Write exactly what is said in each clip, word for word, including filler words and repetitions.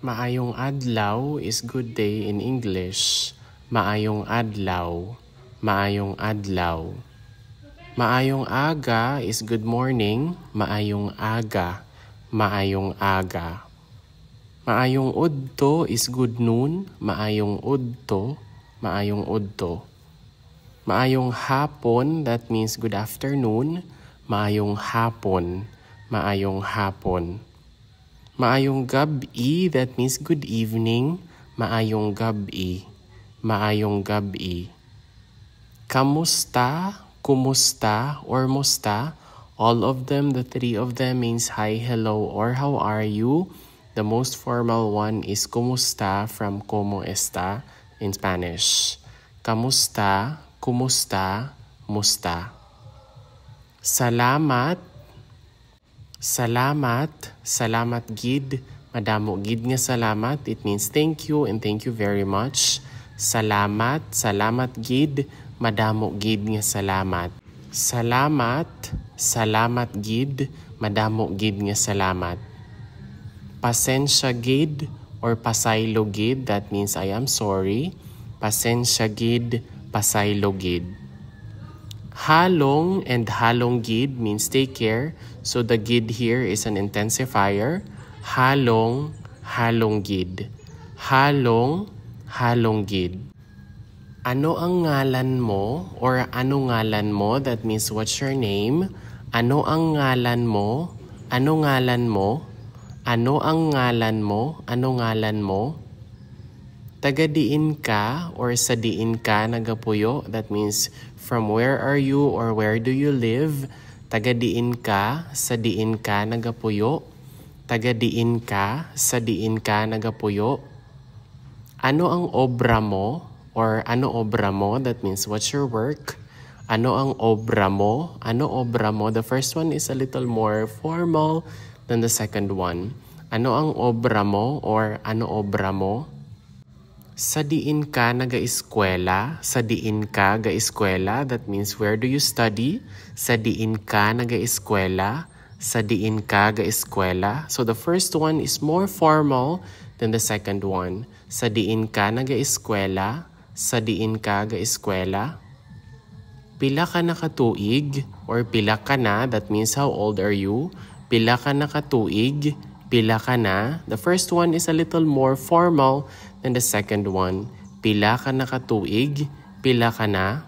Maayong adlaw is good day in English. Maayong adlaw. Maayong adlaw. Maayong aga is good morning. Maayong aga. Maayong aga. Maayong udto is good noon. Maayong udto. Maayong udto. Maayong hapon, that means good afternoon. Maayong hapon. Maayong hapon. Maayong gab-i, that means good evening. Maayong gab-i. Maayong gab-i. Kamusta, kumusta, or musta? All of them, the three of them means hi, hello, or how are you? The most formal one is kumusta from cómo está in Spanish. Kamusta, kumusta, musta. Salamat. Salamat, salamat gid, madamo gid nga salamat. It means thank you and thank you very much. Salamat, salamat gid, madamo gid nga salamat. Salamat, salamat gid, madamo gid nga salamat. Pasensya gid or pasaylo gid, that means I am sorry. Pasensya gid, pasaylo gid. Halong and halong gid means take care. So the gid here is an intensifier. Halong, halong gid. Halong, halong gid. Ano ang ngalan mo or ano ngalan mo? That means what's your name? Ano ang ngalan mo? Ano ngalan mo? Ano ang ngalan mo? Ano ngalan mo? Taga diin ka or sa diin ka nagapuyo? That means, from where are you or where do you live? Taga diin ka, sa diin ka nagapuyo? Taga diin ka, sa diin ka nagapuyo? Ano ang obra mo or ano obra mo? That means, what's your work? Ano ang obra mo? Ano obra mo? The first one is a little more formal than the second one. Ano ang obra mo or ano obra mo? Sa diin ka nagaeskwela? Sa diin ka gaeskwela? That means, where do you study? Sa diin ka nagaeskwela? Sa diin ka gaeskwela? So the first one is more formal than the second one. Sa diin ka nagaeskwela? Sa diin ka gaeskwela? Pila ka na ka tuig? Or pila ka na? That means, how old are you? Pila ka na ka tuig? Pila ka na? The first one is a little more formal than the second one. Pila ka na ka tuig? Pila ka na?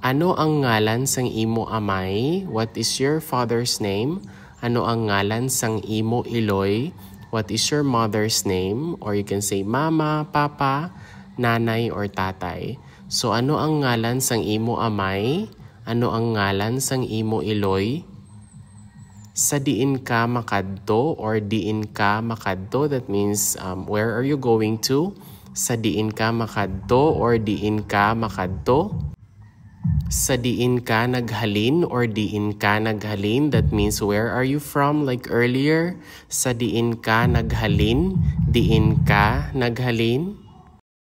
Ano ang ngalan sang imo amay? What is your father's name? Ano ang ngalan sang imo iloy? What is your mother's name? Or you can say mama, papa, nanay, or tatay. So, ano ang ngalan sang imo amay? Ano ang ngalan sang imo iloy? Sa diin ka makadto or diin ka makadto? That means, um, where are you going to? Sa diin ka makadto or diin ka makadto? Sa diin ka naghalin or diin ka naghalin? That means, where are you from? Like earlier, sa diin ka naghalin, diin ka naghalin?